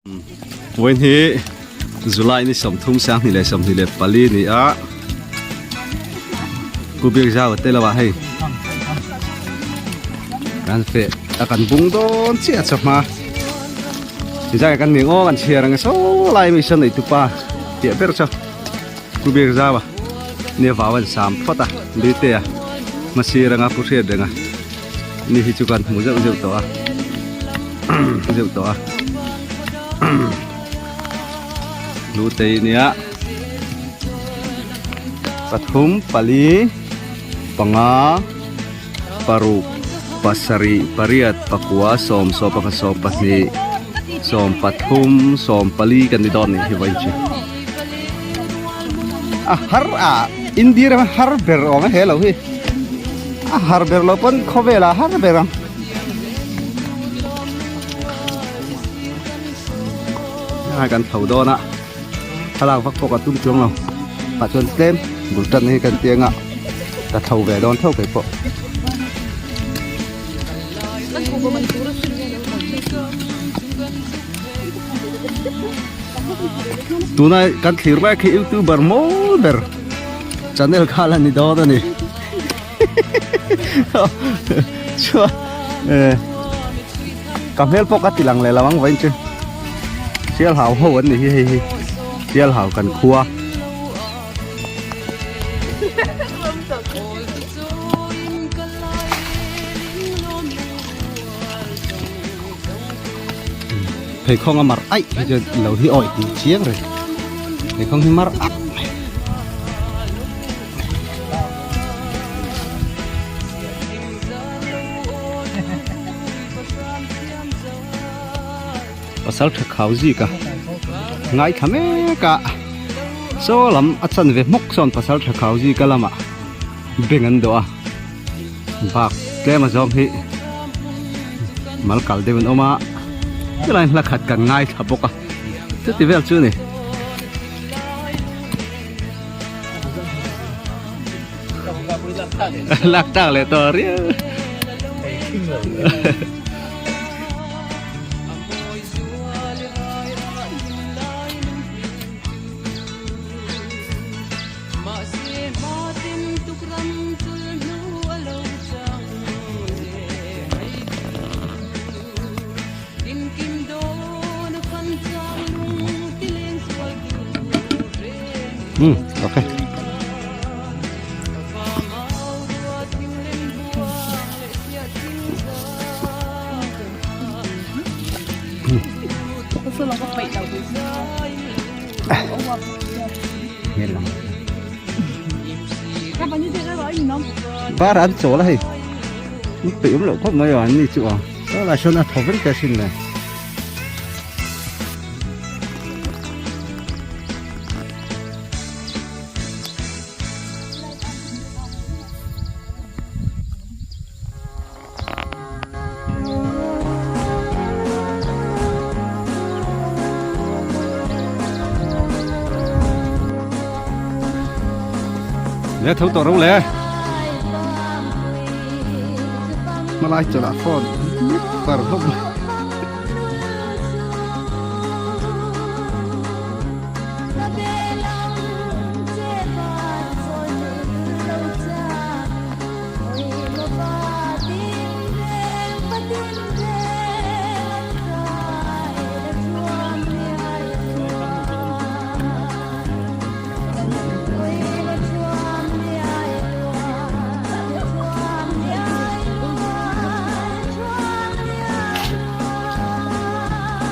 Vawiin hi July ni 32 24 ni a Kubir zau te lo ah hei kan fe a kan bung dawn chiah chawhma tizai kan ning aw kan chhiar ang so lai mi sawn nei tupa piah ber chu Kubir zau a nia vau an sam phawt a Lite a hmasir anga pu hriat reng a ni hi chu kan hmu zeuh zeuh tawh a zeuh tawh a Lutei nia pathum pali panga paruk pasarih pariat pakua sawm sawm pakhat sawm pahnih sawm pathum sawm pali kan ni dawn nih hi vawiin chu a har a India rama har ber awm e he lo hi a har ber lo pawn khawvel ah har ber ang. Hei kan tho dawn a thlalak vak pawh ka tum chuang lo tah chuan tlem bul tan hi kan tiang a ka tho ve dawn tho kei pawh. Tuna kan thlir mek hi youtuber mawl ber channel kha la ni dawn a ni. Chuan eh ka hmel pawh ka ti lang leh lo ang vawiin chu sial hau ho an ni hi hei hi sial hau kan khua. Pheikhawng a mar aih hi chuan lo hi awih tih chiang reng pheikhawng hi mar ak mai. Pasal tha khau zik a ngaithla mek a saw lam a chan ve hmawk sawn pasal tha khau zik a lamah beng an dawh a bak tlem a zawng hi mal kal deuh an awm a chulaiin hla khat kan ngaithla bawk a chuti vel chu a ni. Lak tak leh tawh riau. Hmm, okay. Bar an chawl a hei peih awm loh khawp mai a an ni chu a tah sawn a thaw vek te asin le. Le tho tawh ro le hmalai chawlh ah phone par hlawm mai.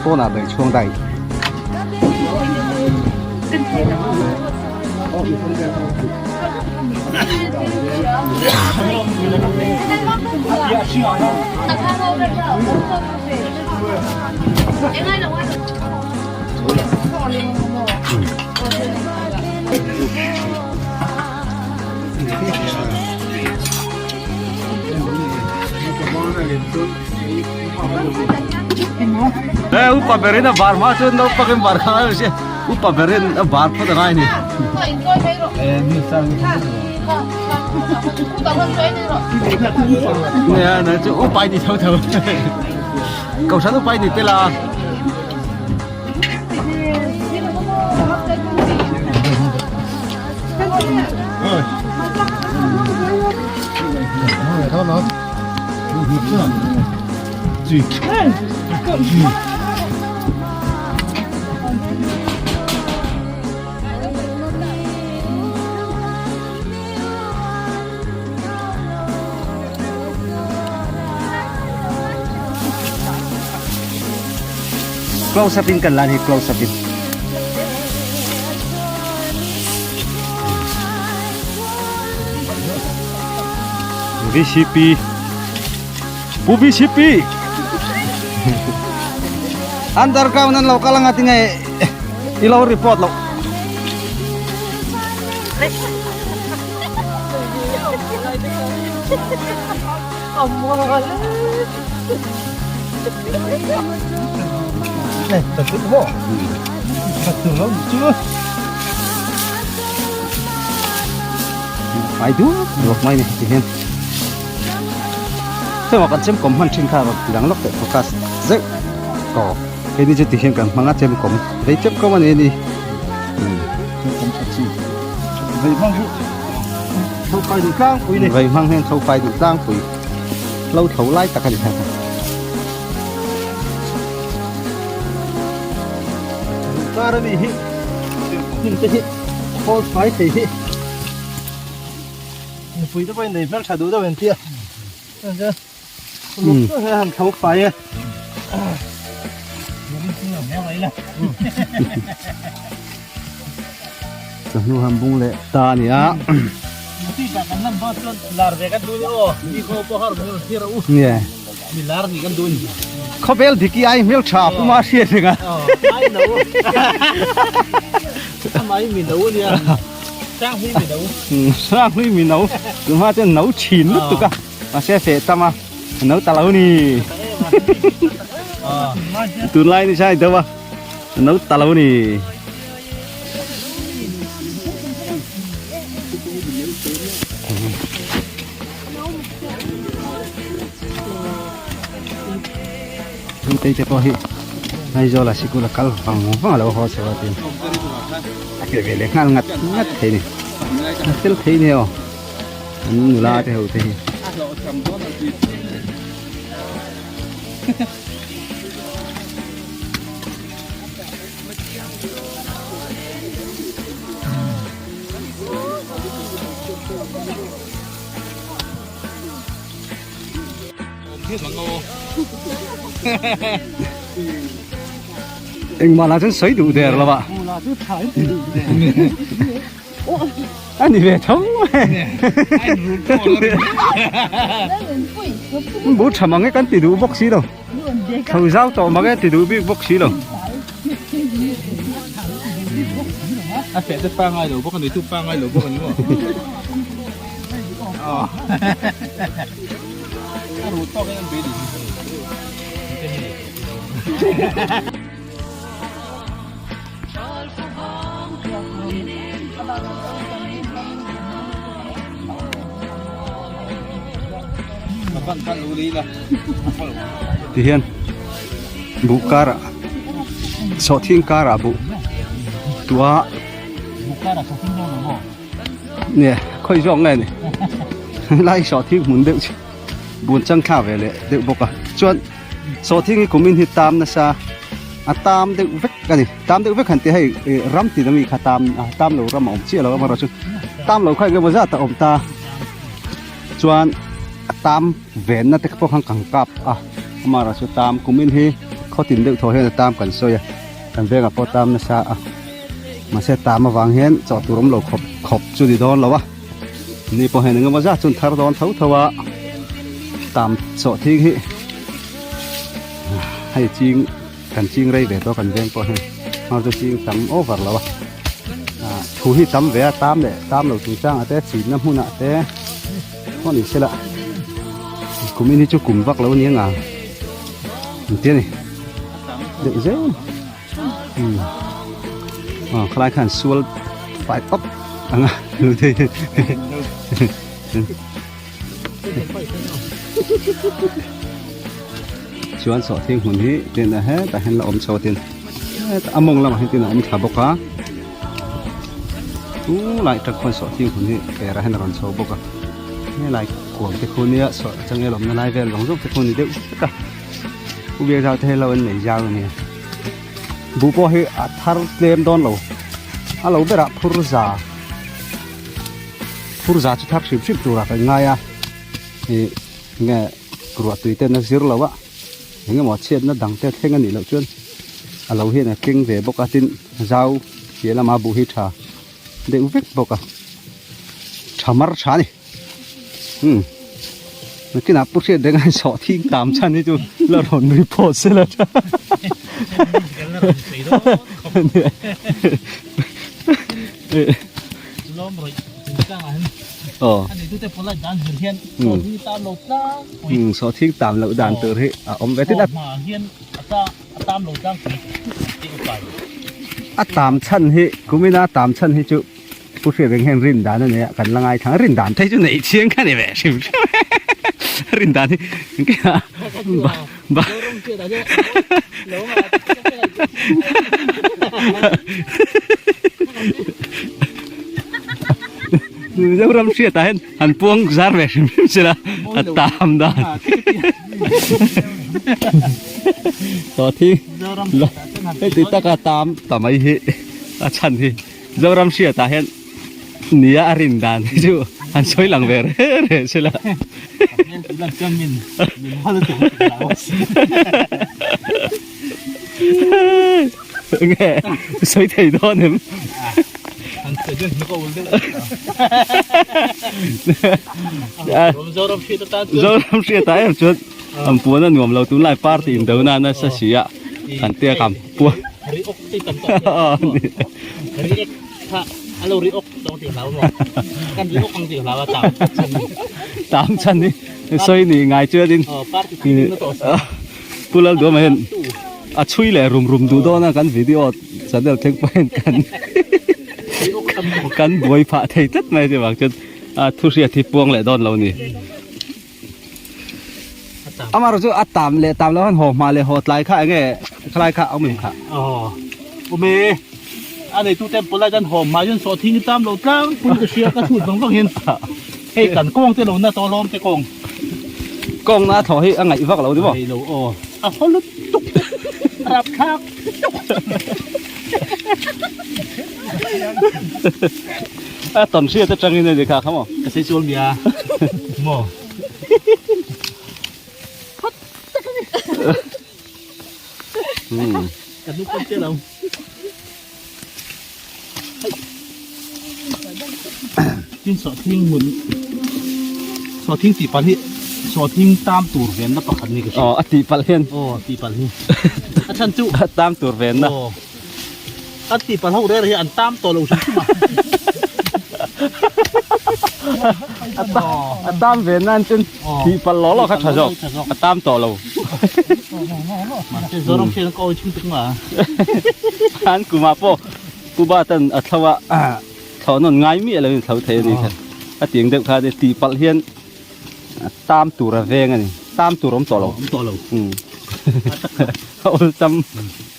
Pawnah bel chhuang daih. He upa berin a bar hma chuan naupangin bar kha a si upa berin a bar phawt a ngai a ni. Nia na chu upa i ni tho tho. Kohhran upa i ni tel a. Close up in kan lan hi close up in. VCP Pu VCP Underground an lo kal anga tinge i lo report lo. Fai duak duak mai ni ti hian heng kan chem kawm hman thin kha rawn ti dang lawk teh focus zeuh aw hei ni chu ti hian kan hmang a chem kawm vei chem kawm a ni a ni. Vei hmang hi tho fai duh tlangpui ni. Vei hmang hian tho fai duh tlangpui lo tho lai tak a ni thei. Kar a ni hi hnim te hi khawl fai thei hi mipui te pawhin nei hmel tha duh deuh an tia. Uluk chu he han tho fai e. Chawhnu han bung leh ta a ni a. Nge. Khawvel diki ai hmel tha puma hriat reng a. Sanghlui mi no. Tunhma chuan no chhin lutuk a. Mahse feh tam a no ta lo ni. Tunlai ni sai deuh a no ta lo ni. Tei te pawh hi Aizawl ah sikul a kal vang vang a lo haw chho a tin a ke ve leh nghal ngat ngat thei ni a fel thei ni aw. An nula te ho te hi. Engmah lah chuan sawi duh der lo a. A ni ve tho mai. Bu tha mang e kan ti duh bawk si lo. Tho zau tawh mang e ti duh bik bawk si lo. A feh te pa ngai lo bawk a ni tu pa ngai lo bawk a ni maw. A ru tawk in an bei dih. Ti hian buh karah sawhthing karah buh tua nge khawi zawk nge ni helai sawhthing hmun deuh chu bun chang thla ve leh deuh bawk a chuan sawhthing hi kumin hi tam nasa a tam deuh vek a ni tam deuh vek han tih hei ih ram tin ami kha tam a tam lo ram a awm chiah lo amaherawh chu tam lo kha engemaw zat a awm ta chuan a tam venna te pawh khan kan kap a amaherawh chu tam kumin hi khaw tin deuh thaw hian a tam kan sawi a kan vengah pawh tam nasa a mahse tam avang hian chawh tur awm lo khawp khawp chu ni dawn lo a. Ni pawh hian engemaw zat chuan thar dawn tho tho a tam chawh thing hi hei ching kan ching rei ve tawh kan veng pawh hian hmar chu ching tam over lo a ah thu hi tam ve a tam leh tam lo chung changah te chinna hmunah te pawh ni sela kumin hi chu kum vak lo ania nga engtia ni deuh zel. Aw khalai khan sual fai pap anga lu thei chuan sawh thing hmun hi tin a hetah hian la awm chho tin a mawng lamah hian tin a awm thla bawk a chu lai tak khuan sawh thing hmun hi perah hian a rawn chho bawk a helai. Kuam te khu nia saw changel awmna lai vel zawng zawng te khu ni deuh vek a u biak zau te hi lo an nei zau a nia buh pawh hi a thar tlem dawn lo a lo berah phur za phur za chu thar hrim hrim turah kan ngai a ih nge ruah tui ten a zir lo a eng emaw chhiatna dang te thleng a nih loh chuan a lo hian a keng ve bawk a tin zau piah lama buh hi tha deuh vek bawk a tha mar tha a ni umm nakinah pu hriat reng a sawh thing tam chhan hi chu la rawn nui phawt se la tha aw sawh thing tam loh dan tur hi a awm ve tlat a. A tam chhan hi kumina a tam chhan hi chu Pu Hriat reng hian rin dan a nei a kan la ngai thang rin dan phei chu neih chiang kha ni ve hrim hrim rin dan hi ba ba Mizoram hriatah hian han puang zar ve hrim hrim sela a tam dan. Tawh thi heti taka tam ta mai hi a chhan hi Zoram hriatah hian nia a rin dan hi chu han sawi lang ve re re sela. Nge sawi thei dawn em? Zoram hriatah em chuan an puan a nuam lo tunlai party in do na nasa si a an tia kam puan tam chhan hi sawi ni ngai chuanin Pu Lalduama hian a chhui leh rum rum duh dawn a kan video channel thleng pawh hian kan kan buai phah thei tlat mai chu vang chuan a thu hriat hi puang leh dawn lo ni. Amaherawhchu chu a tam leh tam loh han haw hma leh haw tlai kha enge khalai kha awm em kha? Aw awm e a neitu temple lai chuan haw hma hian sawhthing hi tam lo tlangpui ka hria ka chhut vang vang hian hei kan kawng te lo na tawh alawm te kawng. Kawng na thaw hi a ngaih vak lo ni maw? Ngaih lo aw a haw lutuk a rapthlak lutuk. A tawn hriat atangin a ni kha kha maw? Ka sei chuang nia maw? Phawt tak a ni. Ka nu pawn che lo. Tin sawhthing hmun sawhthing tih palh hi sawhthing tam tur venna pakhat ni ka hria. Aw a tih palh hian. Aw tih palh hi. A chhan chu. A tam tur venna. Aw. An tih palh ho reng hi an tam tawh lo hrim hrim a. A tam venna an chuan tih palh lawh lawh kha tha zawk. A tam tawh lo. Mahse Zoram hriat ka awi chhung tuk ma. An kumah pawh Pu Batan a thlo a thlo nawn ngai miah lo in thlo thei a ni kha. A tiang deuh kha tih palh hian a tam tur a veng a ni. Tam tur awm tawh lo. Awm tawh lo. A awlsam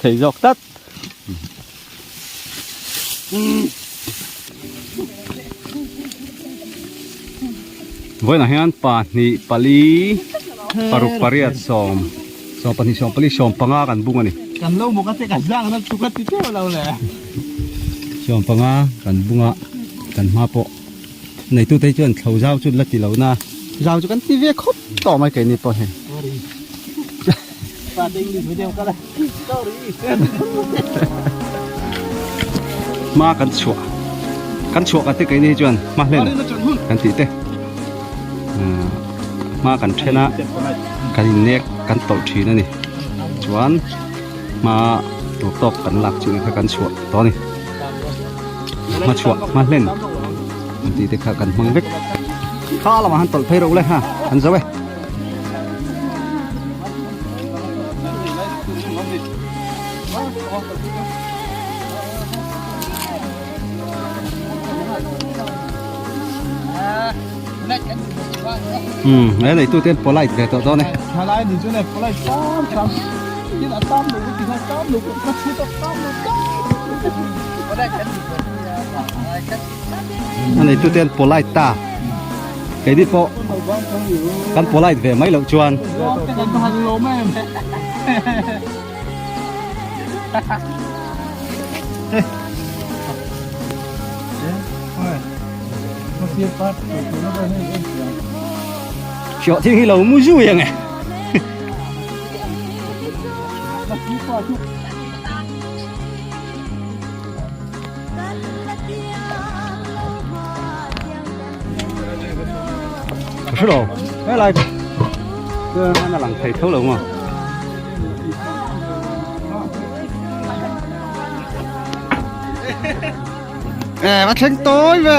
thei zawk tlat. Vawiinah hian pahnih pali paruk pariat sawm sawm pahnih sawm pali sawm panga kan bung a ni. Kan lo maw ka che ka zang na chu ka ti teuh lo le. Sawm panga kan bung a kan hma pawh neitute hi chuan thlo zau chu la ti lo na zau chu kan ti ve khawp tawh mai keini pawh hian. Sorry. Pa te English medium ka la. Sorry. Hma kan chhuah kan chhuah ka te keini hi chuan hma hlen kan tih te hma kan then a kan innek kan tawlh thin a ni chuan hma tur tawk kan lak chu kha kan chhuah tawh a ni hma chhuah hma hlen kan tih te kha kan hmang vek kha lamah han tawlh phei ro le ha an zo e. Um he nei tu ten polite ve tawh dawn e. Thalai ni chuan e polite tam tam tin a tam lo ti khan tam lo ka thu tak tam lo tam. A nei tu ten polite ta. Keini pawh kan polite ve mai loh chuan. Sawh thing hi lo mu zui ang e. Ka hre lo helai chuan a lang thei tho lo maw. E va thleng tawi ve.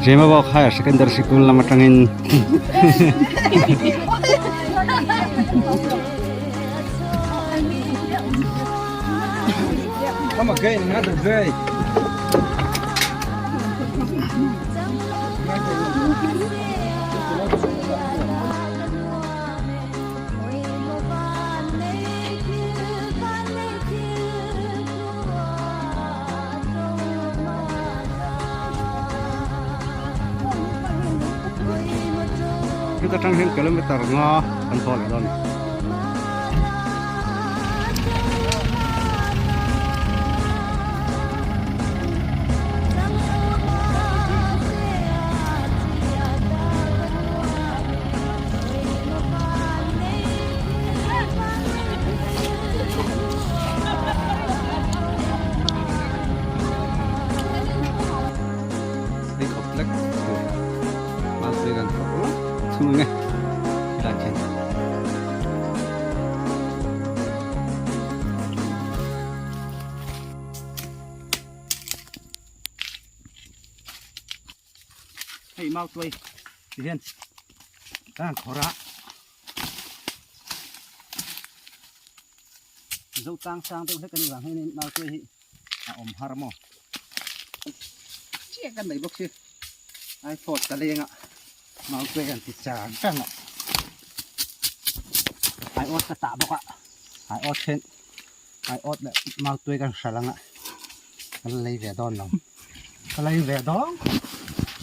Zemabawk Higher Secondary Sikul lam atangin Come again, another day. Heta tang hian kilometer nga kan haw leh dawn. Hei khawp lek tur malpui kan thawk rawk thung ang e helai khian. Hei mau tuai ti hian kan khawr a zo tlang sang deuh hlek a ni vang hianin mau tuai hi a awm har maw chiah kan nei bawk si ai phawt ka leng a mau tuai kan ti chang chang a ai awt ka tah bawk a ai awt then ai awt leh mau tuai kan hral ang a ka la lei ve dawn lo ka lei ve dawng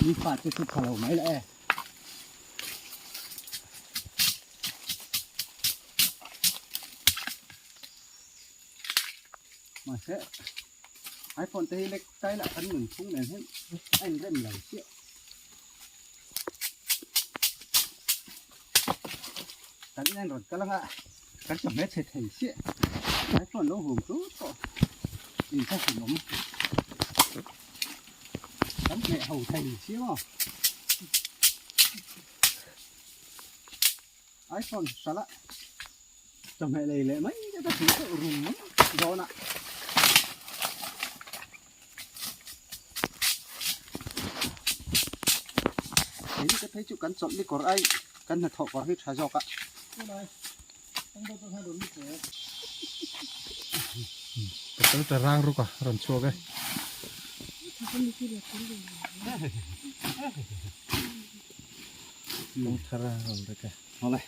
mi fa te chu tha lo mai le e. Mahse iPhone te hi lek tai lah kan nun phung nen hian a inrem lo chiah. Kan inen rawn kal anga kan chawhmeh chhe thei chiah. iPhone lo hum tut pawh inthlahrun awm. Kan hmeh ho thei chiah maw. iPhone hralh a chawhmeh lei leh mai te ka thing deuh rum mai dawn a. Keini te phei chu kan chawlh ni kawr ai kan hnathawh kawr hi tha zawk a. Ka tel ta rang ruk a rawn chhuak e. Kawng thar a rawn rek e. Awle.